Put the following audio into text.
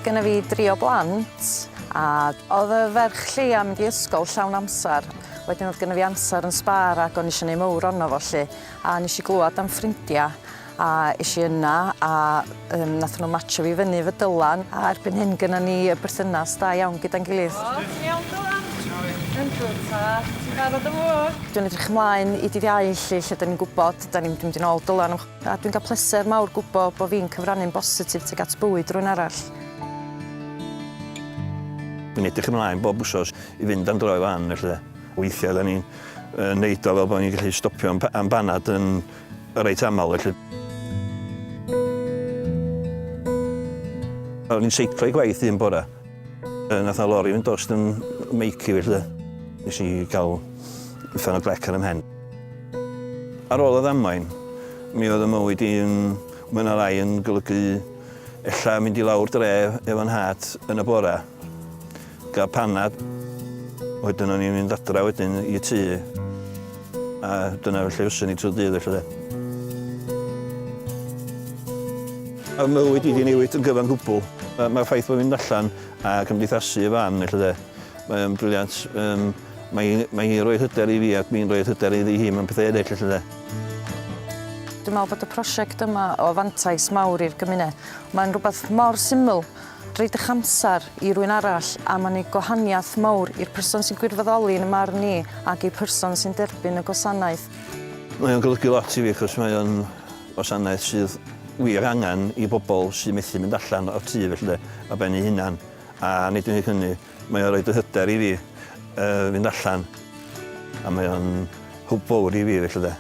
Gynna fi dri o blant a oedd y ferch lleia mynd i ysgol llawn amser. Wedyn oedd gynna fi amser yn sbâr ac o'n i eisiau gwneud mowr ono fo 'lly. A nes i glwad am ffrindiau a es i yna a um, nath nhw matcho fi fyny efo Dylan a erbyn hyn gynna ni y berthynas da iawn gyda'n gilydd. O, ti'n iawn Dylan? Yndw tad, ti'n barod am walk? Dwi'n edrych ymlaen i dydd Iau 'lly lle 'dan ni'n gwybod 'dan ni'n mynd i nôl Dylan am A dwi'n cael pleser mawr gwybod bod fi'n cyfrannu'n bositif tuag at bywyd rhywun arall. Dwi'n edrych ymlaen bob wsos i fynd am dro efo Ann felly de. Weithiau da ni'n yy neud o fel bod ni'n gallu stopio am am banad yn reit aml felly. O'n i'n seiclo i gwaith un bora. Yy nath 'na lori fynd drost 'yn meic i felly de. Nes i ga'l uffern o glec ar 'y mhen. Ar ôl y ddamwain, mi oedd 'y mywyd i yn mwy na lai yn golygu ella mynd i lawr dre efo 'nhad yn y bora, gael panad, wedyn o'n i'n mynd adra wedyn i tŷ, a dyna felly fyswn i trwy'r dydd felly de. Mae mywyd i 'di newid yn gyfan gwbl. Mae'r ffaith bod fi'n mynd allan a cymdeithasu efo Ann felly de, mae o'n brilliant. Yym Mae hi mae hi'n rhoi hyder i fi a dwi'n rhoi hyder iddi hi mewn pethau eraill felly de. Dwi'n meddwl bod y prosiect yma o fantais mawr i'r gymuned. Mae'n rhywbeth mor syml, rhoid eich amser i rywun arall a mae'n neud gwahaniaeth mawr i'r person sy'n gwirfoddoli yn 'y marn i ac i'r person sy'n derbyn y gwasanaeth. Mae o'n golygu lot i fi achos mae o'n wasanaeth sydd wir angen i bobl sydd methu mynd allan o'r tŷ felly de, ar ben eu hunan a nid yn unig hynny, Mae o'n rhoid y hyder i fi yy fynd allan a mae o'n hwb fowr i fi felly de.